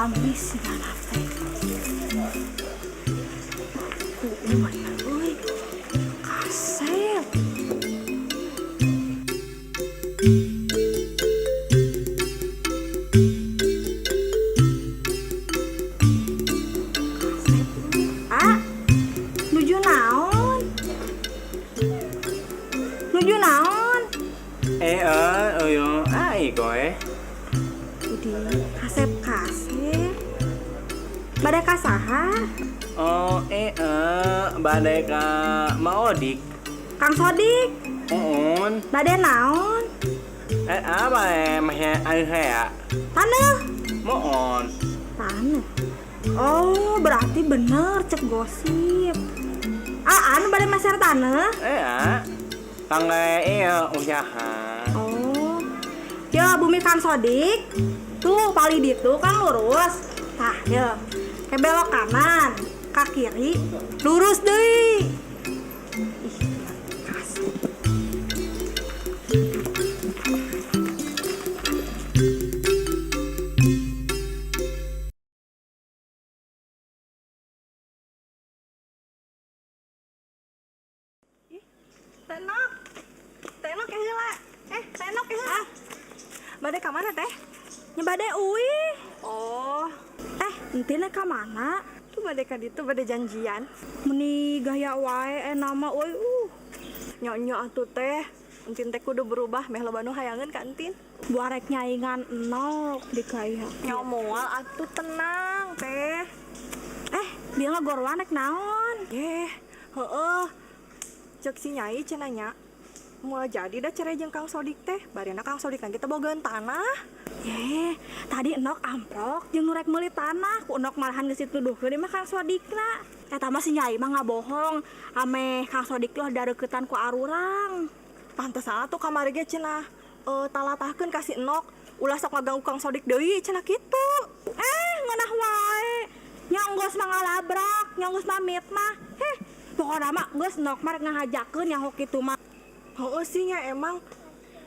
Amis sigana teh. Ku lumayan euy. Kasep. Kasep. Ah, nuju naon? Nuju naon? Eh, eh, oh, ai koe. Idi, kasep kasep. Bade ka saha? Oh, eh, eh, bade ka Ma Odik. Kang Sodik. Uun. Bade naon? Eh, apa eh, mah ai hea. Taneuh. Moon. Taneuh. Oh, berarti bener cek gosip. Ah, anu bade meser taneuh? Eh, ah. Tangga iya usaha. Oh. Ya, bumi Kang Sodik. Tuh, palih ditu kan lurus. Tah, ya. Ke belok kanan, ke kiri, lurus deui. Ih, kasep. Teh Nok. Teh Nok heula. Eh, Teh Nok heula. Bade ka mana, Teh? Nya bade uih. Oh, Eh, entin ka mana? Tuh bade ka ditu, bade janjian. Meni gaya wae nama euy. Nyonyo atuh, Teh. Entin teh kudu berubah meh loba nu hayangeun ka entin. Buarek nyaingan Enok di gaya. Nya moal atuh, tenang, Teh. Eh, dia ngagorwan rek naon? Yeh, heeh. Cek si Nyai cenah nya. Moal jadi dah cerai jeung Kang Sodik teh. Barina Kang Sodik kan kita bogaan tanah. Yeh, tadi Enok amprok jeung nu rek meuli tanah, ku Enok malahan geus dituduhkeun mah Kang Sodikna. Eta mah si Nyai mah ngabohong, ameh Kang Sodik loh dareukeutan ku arurang. Pantes atuh kamari ge cenah talatahkeun ka si Enok, ulah sok ngaganggu Kang Sodik deui cenah kitu. Eh, ngeunah wae. Nya geus mah ngalabrak, nya geus mah mitnah. Heh, pokona mah geus Enok mah rek ngahajakeun yang kitu mah. Heeh sih nya emang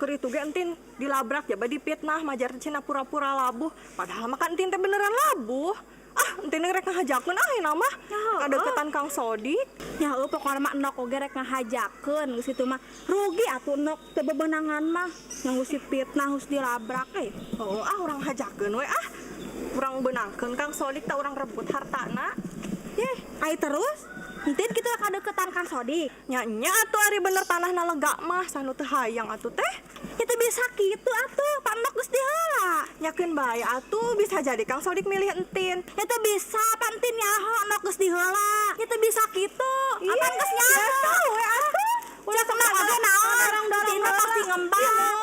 keur itu ge entin dilabrak jaba dipitnah majar cenah pura-pura labuh, padahal mah kan entin teh beneran labuh. Ah, entin rek ngahajakeun ah ayeuna mah. Ya, heeh. Kadeukeutan Kang Sodik. Ya heueuh, pokona mah Enok oge rek ngahajakeun geus kitu mah. Rugi atuh Enok teu bebenangan mah. Yang geus dipitnah geus dilabrak eh. Heeh, ah urang hajakeun we ah. Urang beunangkeun Kang Sodik tah, urang rebut hartana. Yeh, ai terus? Entin kitu kadeukeutan Kang Sodik. Nya nya atuh, ari bener tanahna lega mah sanu teu hayang atuh, Teh. Itu bisa kitu atuh, Pak Enok geus diheula. Nyakeun bae atuh, bisa jadi Kang Sodik milih entin. Itu bisa, Pak Entin nyaho Enok geus diheula. Itu bisa kitu. Apaan geus nyaho? Biasa we atuh. Ulah sok oge naon? Dorong-dorong Entin mah pasti ngembang.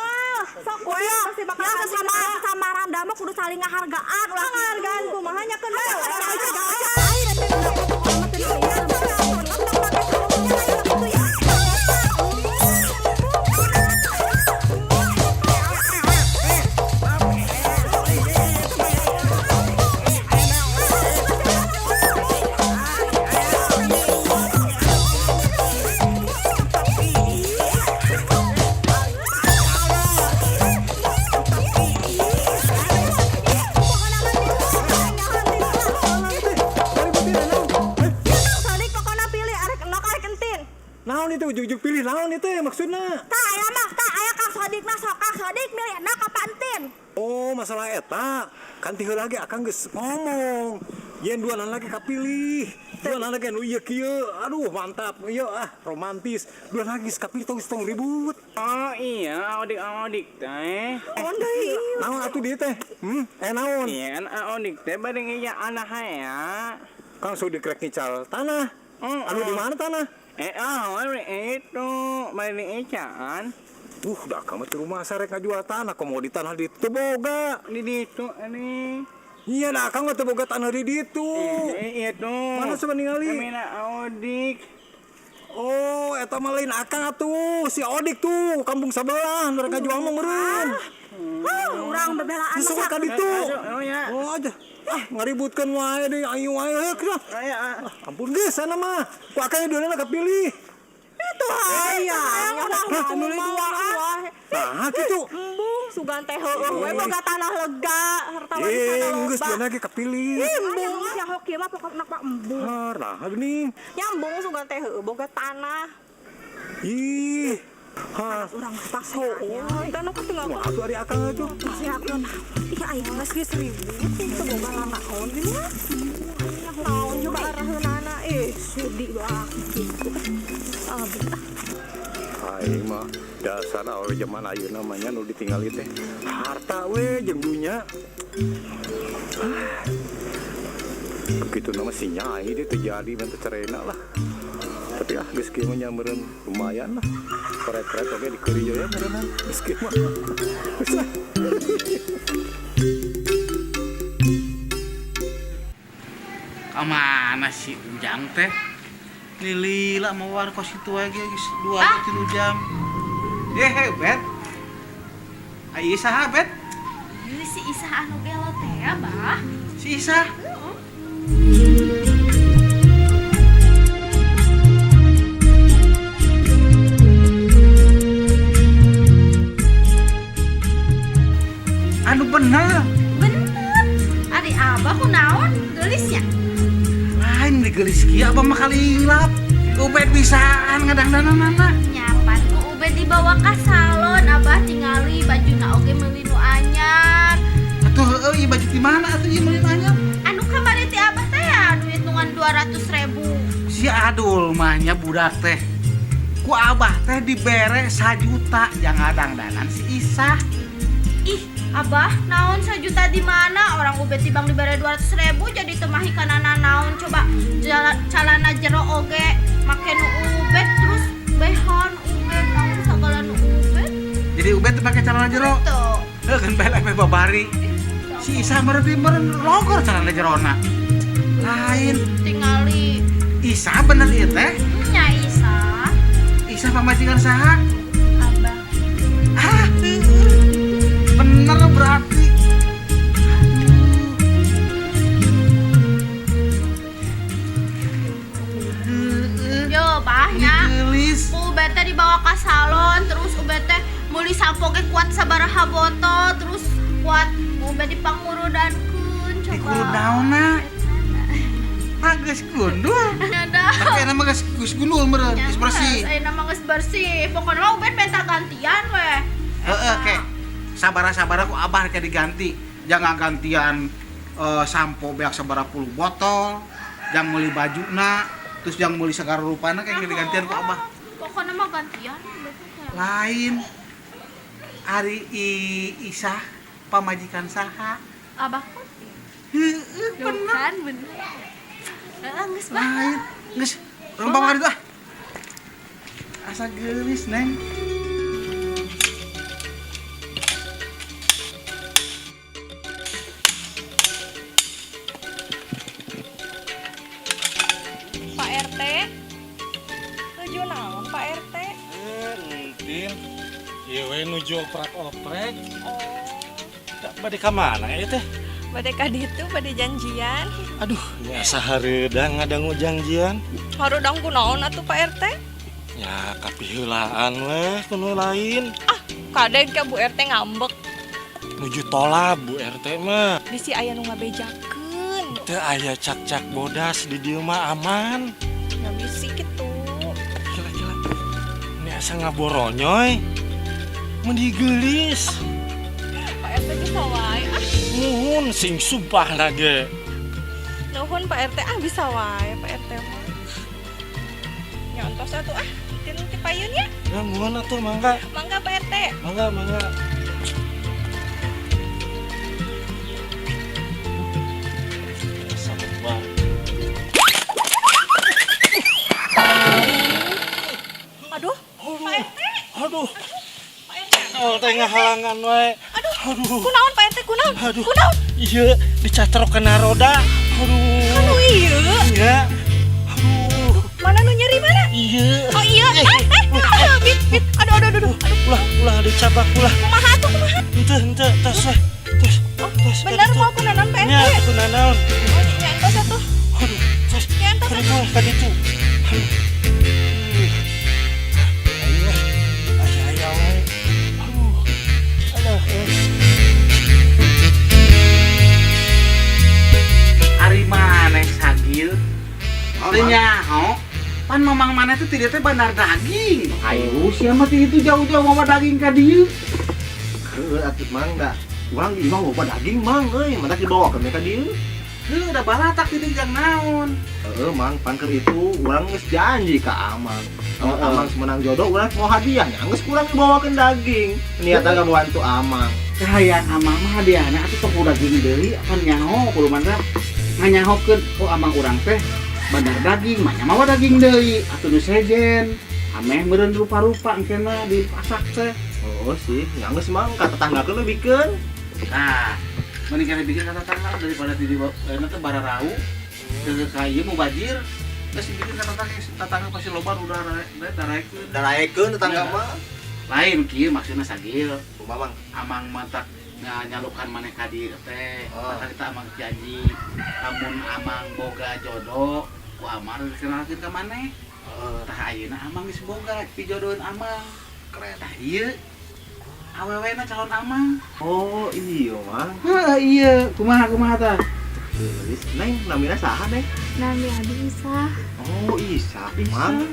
Sok we Ya, pasti bakal ya sesama sesama randa mah kudu saling ngahargaan ulah kitu. Ngahargaan kumaha, nyakeun bae we. Sodik pokona pilih arek Enok arek entin. Naon itu ujug-ujug pilih, naon itu maksudna? Tah aya mah, tah aya Kang Sodik mah, sok Kang Sodik milih Enok apa entin? Oh, masalah eta. Kan ti heula ge akang geus ngomong. Yen dua lagi kapilih. Dua lagi anu ieu kieu. Aduh, mantap. Ieu ah, romantis. Dua lagi geus kapilih, tong tong ribut. Oh iya, Odik Odik teh. Oh deui. Naon atuh dieu teh? Hmm, eh naon? Iya kan Odik teh bade ngeja anak ya. Kang Sodik rek ngical tanah. Anu di mana tanah? Eh, oh, itu bade ngecaan. Dah kamu di rumah saya rek ngajual tanah, komo di tanah di teu boga. Di ditu ini. Iya dah, akang mah teu boga tanah di ditu. Eh, itu. Mana coba ningali? Amina Odik. Oh, eta mah lain akang atuh, si Odik tuh, kampung sebelah, nu rek ngajual mah meureun. Urang bebelaan Sok mah ka ditu. Oh ya. Oh aja. Ah, ngaributkeun wae deui, ayo wae heuk lah. Ayo, ah. Ah, ampun geus sana mah. Ku akang duana kapilih. Itu hayang. Ulah milih dua ah. Nah, kitu. Embung. Sugan teh heueuh we boga tanah lega, harta warisan Geus loba. dia lagi kapilih. Embung Sia hoki mah pokokna pak embung. Ah, nah geuning. Nyambung sugan teh heueuh boga tanah. Ih. Ha, Urang mah Heueuh, teh nu katinggal kumaha atuh ari akang atuh? siapkeun. Ih aing geus geus ribut teu boga lanaon gini mah. Naon coba araheunana ih. Sudi doa gitu. Ah, betah. Aing mah dasar awewe zaman ayeuna mah nya nu ditinggali teh harta we jeung dunya. Ah. Begitu nama si Nyai dia terjadi bantu cerena lah. Tapi ah geus kieu mah nya meureun lumayan lah. Korek-korek oge dikeuri ya meureunnan. Geus kieu mah. Geus lah. Kemana si Ujang teh? Lila mau warkos itu aja guys, 2-3 jam. Bet. Ai Isah, Bet. Ieu si Isah anu gelo teh ya, Bah. Si Isah. Anu bener. Bener. Ari Abah kunaon geulisnya? Lain digelis kieu abah mah kali lap. Ubed bisaan ngadangdananana. Nyapan ku Ubed dibawa ka salon, Abah tingali bajuna oge meuli nu anyar. Atuh heueuh ieu baju di mana atuh ieu meuli nu anyar? Anu kamari ti Abah teh ya duit nu ngan 200.000. Si Adul mah nya budak teh. Ku abah teh dibere 1 juta yang ngadangdanan si Isah. Ih, Abah, naon 1 juta di mana? Orang Ubed tibang dibere 200.000 jadi teu mahi kanana naon coba calana jero oge make nu Ubed terus behon Ubed naon sagala nu Ubed. Jadi Ubed teh make calana jero. Tuh. Heuh kan bae meh babari. Si Isah meureun meureun logor calana jerona. Lain Tingali Isah bener ieu teh. nya Isah. Isah pamajikan saha? Abah. Ah, heueuh. Bener berarti. Aduh. Yo, Bah nya. Geulis. Ku Ubed teh dibawa ke salon, terus Ubed teh meuli sampo ge kuat sabaraha botol, terus kuat Ubed dipangurudankeun coba. Dikurud naonna? Ah, geus gundul. Ada. Tapi enak mah geus gundul meureun, geus bersih. Ayeuna mah geus bersih. Pokokna mah Ubed minta gantian weh. Heeh, ke. Sabara-sabara ku abah ke diganti. Jangan gantian sampo beak sabara puluh botol, jang meuli bajuna, terus jang meuli segala rupana kayak digantian ku abah. Pokokna mah gantian. Lain ari Isah pamajikan saha? Abah putih. Heeh, bener. Kan bener. Heeh, geus bah. Lain. Geus, urang bawa ka ditu ah. Asa geulis, Neng. Pak RT. Nuju naon Pak RT? Entin, ieu we nuju oprak-oprek. Oh, Bade ka mana ieu teh? bade ka ditu bade janjian. Aduh, nya asa hareudang ngadangu janjian. Hareudang kunaon atuh Pak RT? Ya kapiheulaan we kuno lain. Ah, kadeg ka Bu RT ngambek. Nuju tolab Bu RT mah. Bisi aya nu ngabejakeun. Teu aya cak-cak bodas di dieu mah aman. Nya bisi kitu. Kira-kira ini asa ngaboronyoy. Mun digeulis. Pak RT bisa wae. Ah, Muhun sing sumpah nage. nuhun Pak RT ah bisa wae Pak RT mah. Nyontos atuh ah, tin ti payun ya. Ya muhun atuh mangga. Mangga Pak RT. Mangga, mangga. Sabar. Aduh, Pak RT. Aduh. Oh, teh ngahalangan we. Aduh. Aduh. Kunaon Pak RT kunaon? Aduh. Kunaon? Iya, dicatrok kena roda. Aduh. Anu iya. Iya. Aduh. Mana nu nyeri mana? Iya. Oh iya. Bit bit. Aduh aduh aduh. Aduh. Ulah, ulah dicabak ulah. Kumaha atuh kumaha? Henteu, henteu, tos we. Tos. Tos. Bener mau kunaon Pak RT? Nya, kunaon. Oh, nya entos atuh. Aduh, tos. Nya entos Ka ditu, ka ditu. Aduh. Ayo, aya aya we. Aduh. Aduh. Pan mamang maneh teh ti dieu teh bandar daging. Ayo sia mah ti itu jauh-jauh mawa daging ka dieu. Heuh atuh Mang da. Urang di imah loba daging Mang euy, matak dibawakeun ka dieu. Heuh, da balatak ti dieu jang naon. Heeh Mang, pan keur itu urang geus janji ka Amang. Lamun Amang menang jodoh urang mau hadiah nya geus kurang dibawakeun daging. Niatna ngabantu Amang. Kahayang amang mah hadiahna atuh tong daging deui, pan nyaho kudu mah nganyahokeun oh amang urang teh bandar daging, mah mawa daging deui atuh nu sejen. Ameh meureun rupa-rupa engkena di pasak teh. Oh sih, nya geus Mang ka tetanggakeun we bikeun. Nah, mending kena bikin kata tetangga daripada di euna teh bararau ke ka ieu mubajir. Geus dibikin ka tetangga, tetangga pasti loba udah daraekeun. Daraekeun tetangga mah. Lain kieu maksudna sagil. Kumaha Mang? Amang matak nyalukan maneh ka dieu teh. Oh. Maka kita amang janji lamun amang boga jodoh ku amang dikenalkeun ka maneh. Heeh. Tah ayeuna amang geus boga pijodoheun amang. Keren. Tah ieu awewena calon amang. Oh iya Mang. Heeh iya, kumaha kumaha tah? Geulis, Neng, namina saha Neng? Nami abi Isah. Oh Isa, Mang.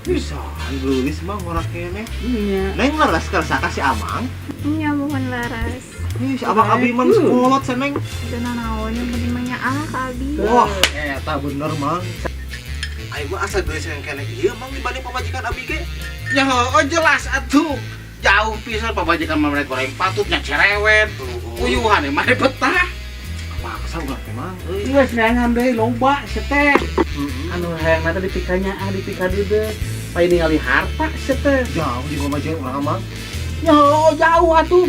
Bisaan geulis Mang ngora keneh. Iya. Neng leres kersa ka si Amang. Nya mohon leres. Ih, si Abang abi mah geus kolot sa Neng. Teu nanaon yang penting mah nyaah ka abi. Wah, eta bener Mang. Aing mah asa geulis yang keneh ieu Mang dibanding pamajikan abi ge. Ya oh jelas atuh. Jauh pisan pamajikan mah mereka goreng patutnya cerewet. Uyuhan mah betah. Maksa urang teh Mang euy. Geus neangan deui loba sia teh. Anu hayangna teh dipikanya ah dipikadeudeuh. Paling ningali harta sia teh. Jauh di pamajikan urang Mang. Ya oh, jauh atuh.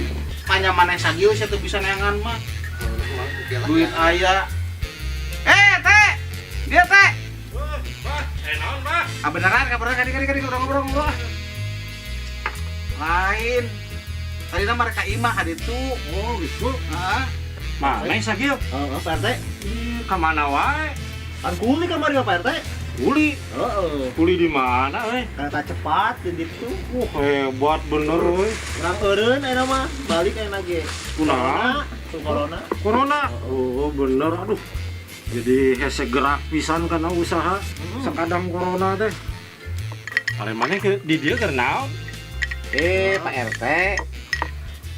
Hanya maneh sagil sia teh bisa neangan mah. Duit aya. Eh, teh. Dia teh. Eh naon, Bah? Ah beneran, kabeneran kadi kadi kadi ngobrol ngobrol ah. Lain. Tadi nama mereka imah kadi itu. Oh, gitu. Heeh. Mana sagil? Heeh, Pak RT. Ih, ka mana wae? Kan kuli kamari mah Pak RT. Kuli. Heeh. Kuli di mana euy? Kereta cepat di ditu. Wah, hebat bener euy. Urang eureun ayeuna mah, balik ayeuna ge. Kunaon? Tuh corona. Corona. Oh, bener aduh. Jadi hese gerak pisan karena usaha sekadang corona teh. Kalian mana ke di dia keur naon? Eh, Pak RT.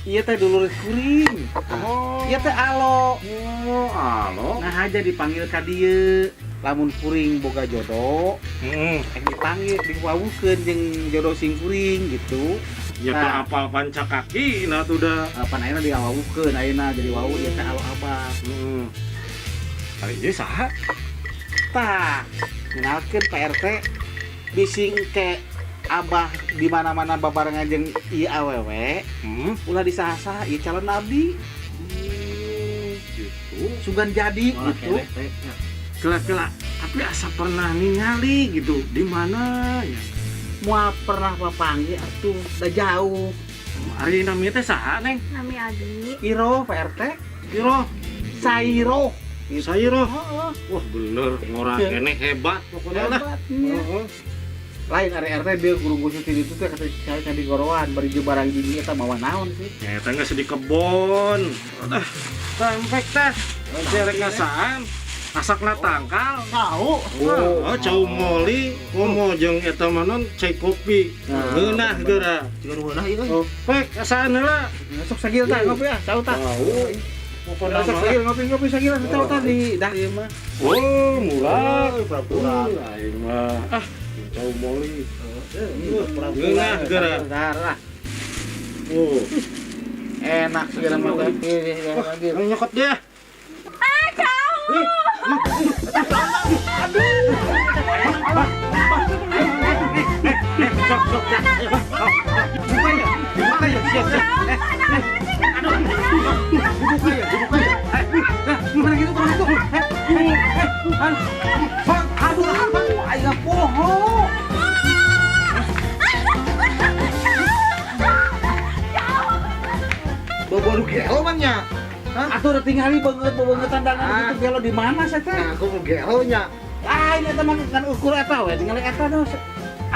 Iya teh dulur kuring. Oh. Iya teh alo. Oh, alo. Nah aja dipanggil ka dieu. Lamun kuring boga jodoh, Heeh. eh dipanggil diwawukeun jeung jodoh sing kuring gitu. Ya Nah. teu apal panca kaki nah tuh dah. Apa ayeuna diwawukeun ayeuna jadi wawu ieu teh alo abah. Heeh. Ari ieu saha? Tah, kenalkeun Pak RT bising ke abah di mana-mana babarengan jeung ieu awewe, ulah disaha-saha ieu calon abdi. Gitu. Sugan jadi Ngora gitu. keneh teh. Kela-kela, tapi asa pernah ningali gitu. Di mana ya? Moal pernah papanggih atuh, da jauh. Ari namanya teh saha, Neng? Nami abi. Iro Pak RT, Iro. Sairo. Sairo. Heeh. Wah, bener ngora keneh hebat pokoknya lah. Hebat nya. Heeh. Lain ari RT dia guru khusus di ditu teh kata saya di goroan bari jeung barang gigi eta mawa naon sih. Ya, eta geus di kebon. Udah, tempek teh. Derek ngasaan. Asakna tangkal. Tahu. Oh, cau moli, komo jeung eta mah non cai kopi. Ngeunah geura. Jiga nu ngeunah ieu. Oh, pek asaan heula. Sok sagil tah ngopi ah, cau tah. Tahu. Pokona Sok mah. sagil ngopi-ngopi sagil cau tah di dah ieu mah. Oh, murah. Pura-pura. Aing mah. Ah, cau moli. Pura-pura. Ngeunah geura. Bentar lah. Oh, Enak segala mah teh. Ih, yang nyokot dia. Ah, jauh. Sok, sok, ya. Buka ya, buka ya, siap, siap. Aduh, dibuka ya, dibuka ya. Gimana gitu terus itu? Bang, aduh, aduh, aing poho. Bobo nu gelo man nya. Hah? Atuh udah tinggali banget bebangetan dangan gitu gelo di mana sih teh? Nah, aku mau gelo nya. Lain eta mah kan ukur eta we, tinggali eta nu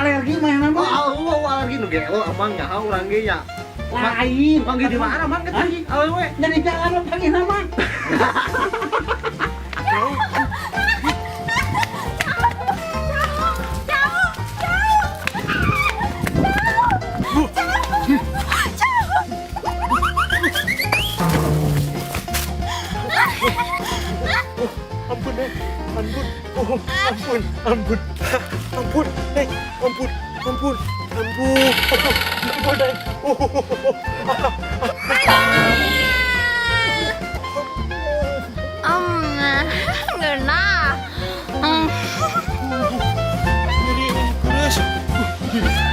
alergi mah yang Oh, mah. Allah alergi nu gelo amang nya urang ge nya. Lain. Manggil di mana mang Hah? teh? Awewe. Jadi jalan panggil nama. Ampun, ampun, ampun, Neng, ampun, ampun, ampun, ampun, Neng. Ngeunah. Nyeri, keras.